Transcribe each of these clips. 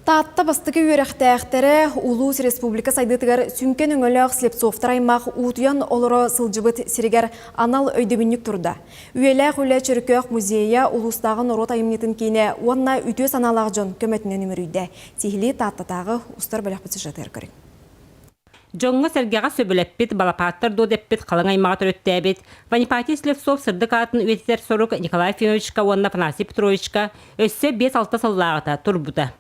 Таатта бастакы үөрэхтээхтэрэ улуус республика сайдыытыгар сүҥкэн өҥөлөөх Слепцовтар аймах уутуйан олоро сылдьыбыт сиригэр анал өйдөбүнньүк турда. Үйэлээх үлэ Чөркөөх музейа улуустааҕы норуот айымньытын киинэ уонна үтүө санаалаах дьон көмөтүнэн үмүрүйдэ. Сиһилии Тааттатааҕы устар бөлөхпүт сюжетыгар көрүҥ. Дьоҥҥо-сэргэҕэ сөбүлэппит, балапааттар дуо дэппит халыҥ аймаҕа төрүттээбит Вонифатий Слепцов сырдык аатын үйэтитэр сорук Николай Ефимовичка уонна Афанасий Петровичка өссө 5-6 сыллааҕыта турбута.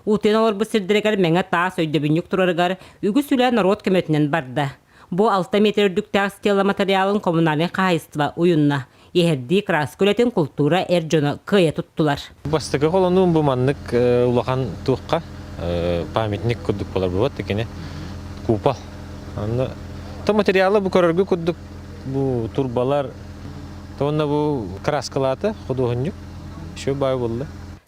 Уутуйан олорбут сирдэригэр мэҥэ таас өйдөбүнньүк турарыгар үгүс үлэ норуот көмөтүнэн барда. Бу 6 метр үрдүктээх стела матырыйаалын коммунальнай хаһаайыстыба уйунна. Иһэрдии краска үлэтин култуура эр дьоно кыайа туттулар. Бастакы холонуум бу маннык улахан туохха памятник курдук буолар бу кини купол. Онно то материалы бу көрөргө курдук бу турбалар уонна бу краскалааты худуоһунньук еще бай буолла.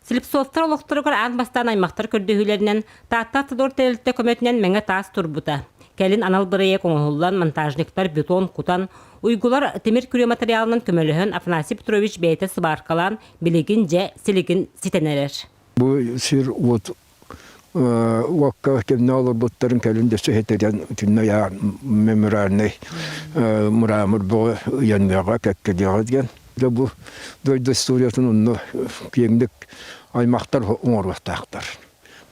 Слепцовтар олохторугар аан бастаан аймахтар көрдөһүүлэринэн Таатта Автодор тэрилтэ көмөтүнэн мэҥэ таас турбута. Кэлин анал бырайыак оҥоһуллан монтажниктар бетон кутан, Уйгулар тимир күрүө материалынан көмөлөһөн Афанасий Петрович бэйэтэ сыбааркалаан билигин дьэ силигин ситэн эрэр. Бу сир уот уокка кэмнэ олорбуттарын кэлин да сөһэтэрэн итиннэ мемориальнай мрамор бөҕө ыйаныаҕа кэккэлиэҕэ диэн. Дьэ бу дойду историятын онно киэҥник аймахтар оҥоруохтаахтар.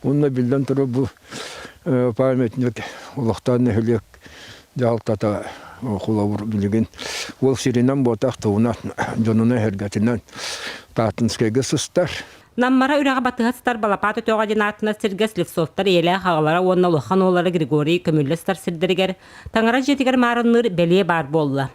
Уонна биллэн турар бу памятник олохтоох нэһилиэк дьаһалтата холобур билигин уол сиринэн буотах туһунан дьонунан эһэргэтинэн Тааттынскайга сыстар. Наммара үрэҕи батыһа сытар Балапаат өтөҕө диэн ааттанар сиргэ Слепцовтар ийэлээх аҕалара уонна улахан уоллара Григорий көмүллэ сытар сирдэригэр таҥара дьиэтигэр маарынныыр бэлиэ баар буолла.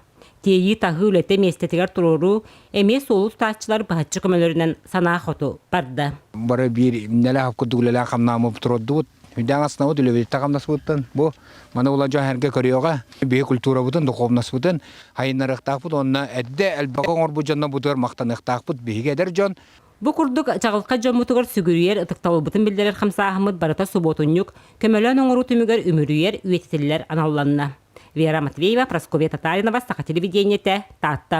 Тиэйии-таһыы үлэтэ миэстэтигэр туруоруу эмиэ суолу тутааччылар быһаччы көмөлөрүнэн санаа хоту барда. Бары биир нэлээх курдук үлэлээх хамнааммыт туруордубут. Үрдээн астынабыт үлэбититтэн хамнаспыттан бу маны була дьон эргэ көрүөҕэ. Биһи культурабытын, духовностьбытын хайыннарыахтаахпыт уонна эрдэ элбэҕи оҥорбут дьонно бутугар махтаныахтаахпыт. Биһиги эдэр дьон Бу курдук чаҕылхай дьоммутугар сүгүрүйэр ытыктабылбытын биллэрэр хамсааһыммыт барыта субуотунньук көмөлөөн оҥоруу түмүгэр үмүрүйэр, үйэтитиллэр аналланна. Вера Матвеева, Прасковья Татаринова, Саха телевидениетэ, Таатта.